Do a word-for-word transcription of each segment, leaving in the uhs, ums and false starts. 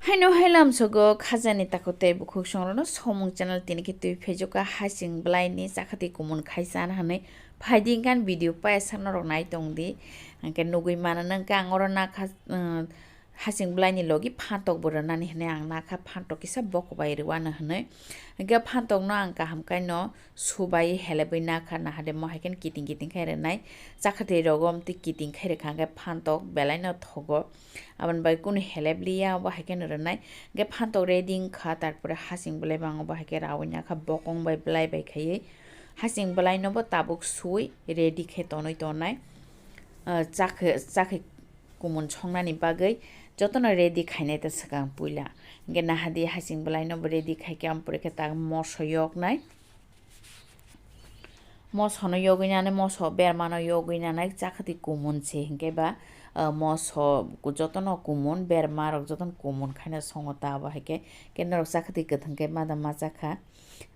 Haino hai lamsogo khajani takhuk tei bukhuk songrokno somung channel tini khe twi phaijakha hasing bwlaini chakhati kumun khai chana hwnwi phaidi hwnkhe ani video paisa norok nai tongdi. Hwnkhe nugwi mano hwnkhe ang oro nakha, um, hasing bwlaini logi phantok bo rwnani hwnwi ang nakha phantok kisa bokobai rwano hwnwi. Hwnkhe phantokno ang kaham khaino subai helebwi nakha nahade mo hai khe kiting kiting khai rwnai chakhati rogo amtwi kiting khai rwkha hwnkhe phantok belaino thogo. Aboni bai kunu helep liya, obo hai khe no rwnai. Hwnkhe phantok ready wngkha, tarpore hasing bwlai bo ang obo hai khe raui nakha, bokong bai bwlai bai khaiwi. Hasing bwlai no bo tabuk sui ready khe tonwi tonai. Ah, chakhe, chakhe kumun songnani bagwi jotono ready khainai ta swkang puila. Hwnkhe nahadi hasing bwlai no bo ready khai khe, ampore khe ta moso yoknai. Mosono yogwi nanai, moso bermano yogwi nanai, chakhati kumun se hinkhe ba, ah, moso jotono kumun, berma rok jotono kumun khaino songo ta abo hai khe, khe norok chakhati kwthwng khe ma da ma chakha,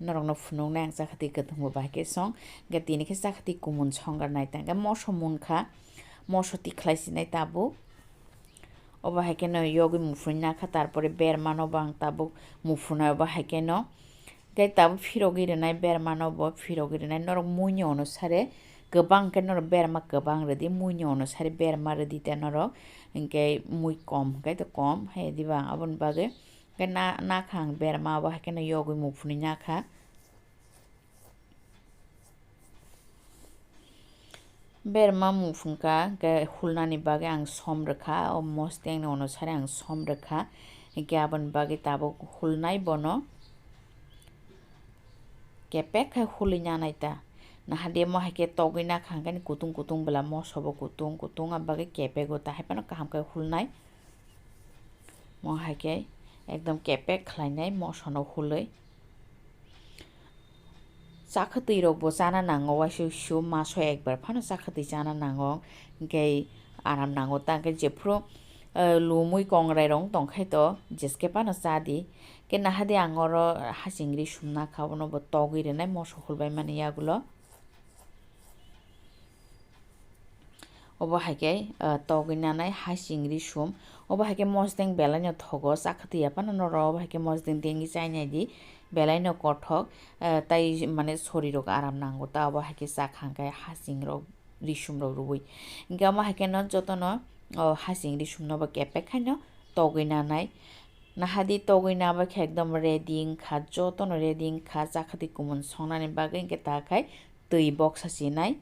norokno phunuknai ang chakhati kwthwng bo bahai khe song, hinkhe tini khe chakhati kumun songwrnai ta hinkhe moso munkha, moso tikhlai sinai tabuk. Obo hai kheno yogwi muphunwi nakha, tarpore bermano bo ang tabuk muphunai obo hai kheno. Tei tabuk phirogwi rwnai bermano bo phirogwi rwnai norok muini onusare kwbang khe norok berma kwbang rwdi, muini onusare berma rwdi ta norok, hinkhe mui kom hinkhe to kom hai diba aboni bagwi. Hinkhe na-, nakha ang berma obo hai kheno yogwi muphunwi nakha. Berma muphung kha, hinkhe hulnani bagwi ang som rwkha, o mostengni onusare ang som rwkha, hinkhe aboni bagwi tabuk hulnai bono kepek khe hulwi nanai ta. Nahadi mo hai khe togwi nakha, hinkhe kutung kutung bwla moso bo kutung kutung, aboni bagwi kepego ta hai phano kaham khe hulnai. Mo hai khe ekdom kepek khlainai mosono hulwi. Chakhwtwi rok bo chana nango, waisa su maso ekbar phano chakhwtwi chana nango, hinkhe aram nango ta, hinkhe jephru, eh, lumwi kongrai rok tongkhai to jeske phano chadi. Hinkhe nahadi ang oro hasing ri sumna kha, abono bo togwi rwnai moso hulbai mani yagulo. Obo hai khe, ah, togwi nanai hasing ri sum. Obo hai khe mosdeng belai no thogo, chakhwtwi ya phano norok obo hai khe mosdeng dengwi chai nai di, belai no kothok, ah, tai mane sori rok aram nango ta, obo hai khe chakha hwnkhe hasing rok ri sum rok rwui. Hinkhe omo hai kheno jotono, o, hasing ri sum no bo kepek khaino togwi nanai. Nahadi togwi nabai khe ekdom ready wngkha, jotono ready wngkha, chakhwtwi kumun songnani bagwi, hinkhe ta khai twi boksa sinai.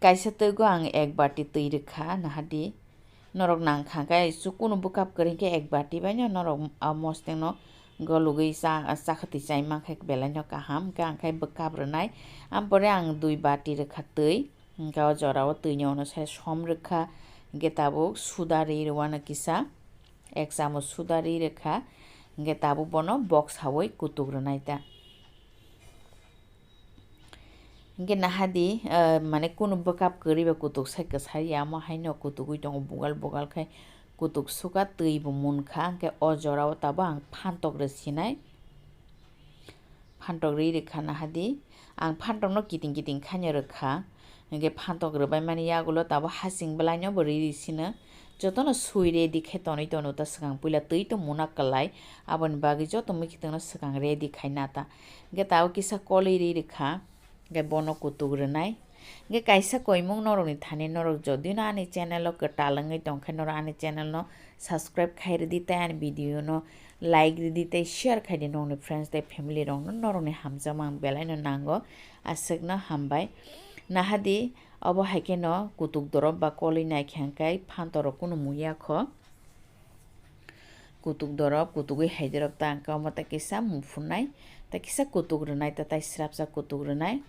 Kaisa twigo ang ek bati twi rwkha, nahadi. Norok nangkha khe su kunu bwkap kwrwi khe ek bati baino norok a mostengno golugwi cha-, chakhwtwi chai mankha belai no kaham, hinkhe ang khe bwkap rwnai. Ampore ang dui bati rwkha twi, hinkhe o jorao twini onusai som rwkha, hinkhe tabuk suda ri rwano kisa, ek chamoch suda ri rwkha, hinkhe tabuk bono boksawi kutuk rwnai ta. Hinkhe nahadi, eh, mane kunu bwkap kwrwi ba kutuk sai kwsari ya, omo haino kutugwi tongo bugal bugal khai kutuk suka twi bo munkha, hinkhe o jorao tabuk ang phantok rw sinai, phantok rwi rwkha nahadi, ang phantokno kiting kiting khaino rwkha, hinkhe phantok rwbai mani yagulo tabuk hasing bwlaino bo rwi rwi sino. Jotono sui ready khe tonwi tono ta swkang puila twi tongmuna kwlai, aboni bagwi joto mwkhitwngno swkang ready khai na ta. Hinkhe tabuk kisa kolwi ri rwkha, hinkhe bono kutuk rwnai. Hinkhe kaisa koimung norokni thani norok jodino ani channel o kwtal wngwi tongkhe norok ani channel no subscribe khai rwdi tei ani video no like rwdi tei share khai di nokni friends tei family rokno, norokni hamjakma ang belaino nango, aswkno hambai. Nahadi obo hai kheno kutuk dorop ba kolwi nai khe hinkhe phantok rok kunu muya kho. Kutuk dorop, kutugwi hai dorop ta ang khe omo ta kisa muphunai, ta kisa kutuk rwnai, ta tai srapsa kutuk rwnai.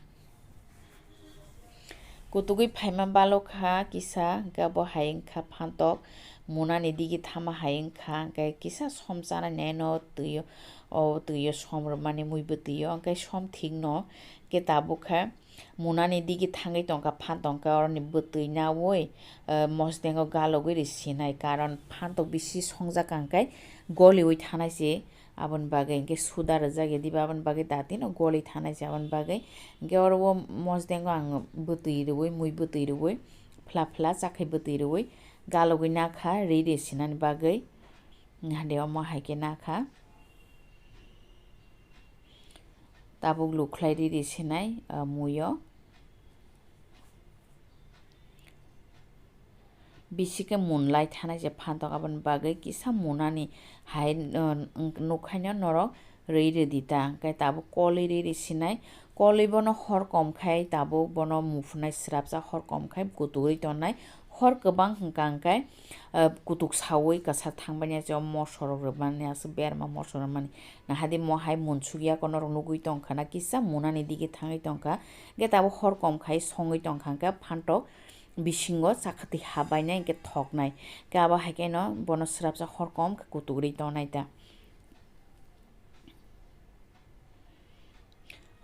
Kutugwi phaima balokha kisa, hinkhe abo hai wngkha phantok, munani digi thama hai wngkha, hinkhe kisa som chanai naino twi o, o twi o som rwmani mui bwtwi o, hinkhe som thik no, hinkhe tabuk khe munani digi thangwi tongkha phan tongkha, oroni bwtwi naui, eh, mosdengo galogwi ri sinai, karon phantok bisi songjak kha hinkhe goliui thanai se, aboni bagwi hinkhe suda rwjak ya diba, aboni bagwi datino goli thanai se, aboni bagwi hinkhe oro o mosdengo ang bwtwi rwui, mui bwtwi rwui, phla phla chakhai bwtwi rwui galogwi nakha ri ri sinani bagwi. Hade omo hai khe nakha. Tabuk lukhlai riri sinai, ah, muio. Bisi khe mun lai thanai se phantok, aboni bagwi kisa munani hai, uh, nukhaino norok rwi rwdi ta, hwnkhe tabuk kolwi riri sinai, kolwi bono hor kom khai tabuk bono muphunai swrapsa hor kom khai kuturwi tongnai, hor kwbang hwnkha hwnkhe, uh, kutuk saui kwsa thangbaini aswk o moso rok rwmani aswk berma moso rwmani, nahadi mo hai munsukya ko norok nugwi tongkha na kisa munani digi thangwi tongkha, hwnkhe tabuk hor kom khai songwi tongkha hwnkhe phantok bisingo chakhwtwi habainai hwnkhe thoknai. Hwnkhe abo hai kheno bono swrapsa horkom khe kuturwi tongnai ta.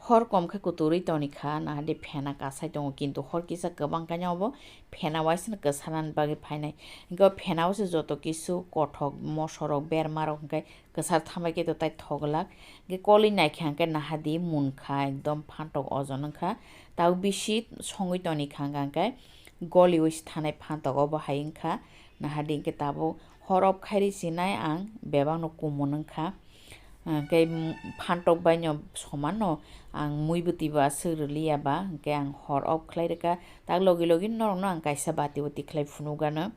Horkom khe kuturwi tongni kha, nahadi phena kasai tongo, kintu hor kisa kwbang kanya obo phena waisano kwsanani bagwi phainai. Hwnkhe o phena o se joto kisu kothok mosorok bermarok hwnkhe kwsar thambai khe to tai thoglak. Hwnkhe kolwi naikha hwnkhe nahadi munkha, ekdom phantok ojon wngkha. Tau bisi songwi toni kha hwnkha hwnkhe goliwi se thanai phantok obo hai wngkha. Nahadi hwnkhe tabuk hor off khairi sinai ang bebakno kumun wngkha. Hwnkhe phantok baino somanno ang mui bwtwi bo aswk rwliya ba, hwnkhe ang hor off khlai rwkha. Tak logi logi norokno ang kaisa bati o tikhlai phunukgano.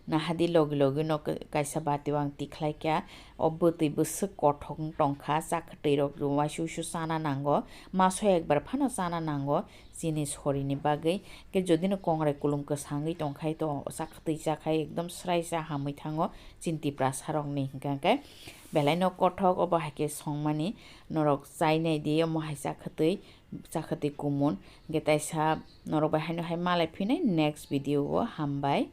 Nahadi logi logi no kaisa bati o ang tikhlai kha, o bwtwi bwswk kothok wng tongkha, chakhwtwi rok waisa uisu chana nango, maso ekbar phano chana nango chini sorini bagwi. Hwnkhe jodi no kongrai kulum kwsangwi tongkhai to chakhwtwi chakhai ekdom srai cha hamwi thango chini Tiprasa rokni, hwnkhe hwnkhe belai no kothok obo hai khe songmani norok chainai di omo hai chakhwtwi, chakhwtwi kumun. Hwnkhe taisa norok bai haino hai malai phinai next video o, hambai.